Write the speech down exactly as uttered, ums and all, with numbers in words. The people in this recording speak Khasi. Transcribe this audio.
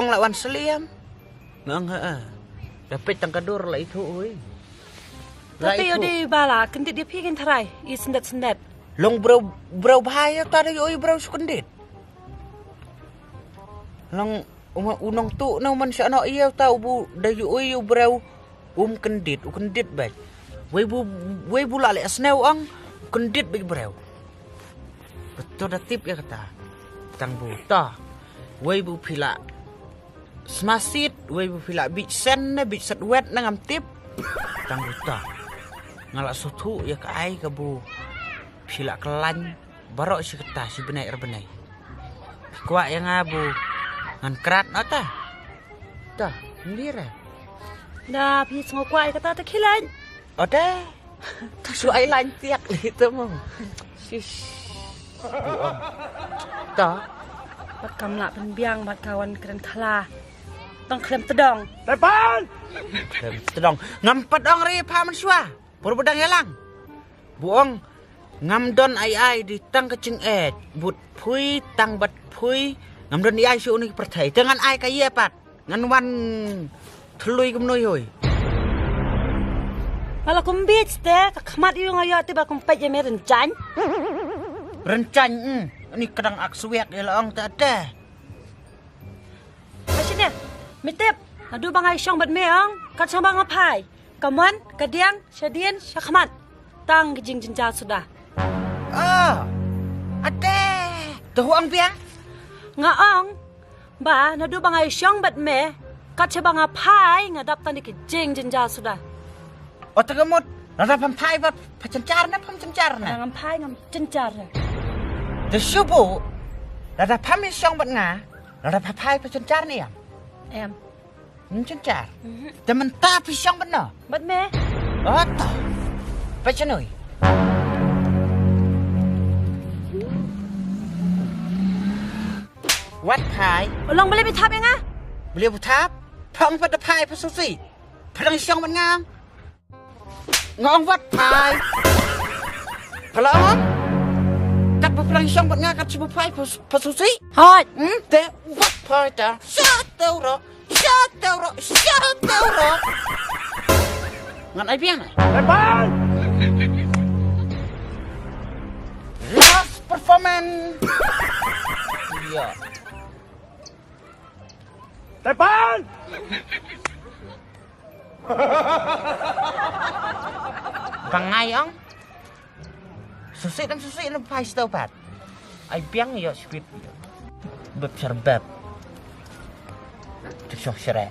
la wan sliam. Nang ha. Da peit tang ka dur la ithuh oi. La Tapi ithuh. Odi bala, kyndit ïa phi kin tharai, i syndet syndet. Long briew, briew bha ïa ta da ïohi briew shu kyndit. Long u nongtuh na u man shano ïa ta u bu da ïohi u briew um kyndit, u kyndit bad. Wei bu, wei bu la leh sniew ong, u kyndit bad briew. Betul da tip ïa kata. Tang bu ta. Wei bu phi la smasit, wei bu phi la bit sen ne bit set wet ne ngam tip. Tang bu ta. Nga la suthu ïa ka ai ka bu phi la klan baroh shi kata shi bnai er bnai. Kwah ïa nga bu ngan krat na ta. Ta, ngira. Da phi sngew kwah ïa kata ta khilai. Ote. Shu ai lain tiak li tu mo. Shish. Buong. Ta. Bad kam lah pynbiang bad ka wan kren khala. Tang khlem tdong. Tepan. Khlem tdong. Ngam pat ong ri pha mynshuwa. Pur budang ïalang. Buong. Ngam don ai ai di tang ka jingeh. Bad pui tang bad pui. Ngam don ai ai shu ni pyrthai. Te ngan ai ka ïa pat. Ngan wan thlui kumno ïoi. Bala kum bit te ka khmat ïu nga ïoh te ba kum peit ïa me rynjang. Rynjang, mm. Ni kadang ak suwek ïa la ong te te. Ka shine, me tip, naduh ba nga ïa shong bad me ong, kat shong ba nga phai. Ka mon, ka diang, sha dien, sha khmat. Tang ka jingjynjar suda. Ah, ate. Te hu ong biang? Nga ong, ba, naduh ba nga ïa shong bad me, kat shaba nga phai, nga dap tang da ki jingjynjar suda. Ote ka mut, lada pham phai bad pha jynjar ne pham jynjar ne? Ngam phai, ngam jynjar ne. Te shu bu, lada pham ïa shong bad nga, lada pha phai pha jynjar ne em? Em. Ngam jynjar. Mhm. Te mynta phi shong bad no? Bad me. Oto. Peit sha nui. Wat phai. Long bale bi thap ïa nga? Bale bu thap. Phong pat da phai pha susi. Pha dang shong bad nga. Nga ong wat phai. Pha la ong? Kat ba pha dang shong bad nga kat shu phai pha, pha susi. Hoi. Hmm? Te wat phai ta. Sha teu ro. Sha teu ro. Sha teu ro. Ngan ai biang. Tepan. Last performance. Iya. Tepan. Bangai ong. Susi dan susi na phai stau pat. Ai biang yo speed. Beb serbeb. Tusok sere.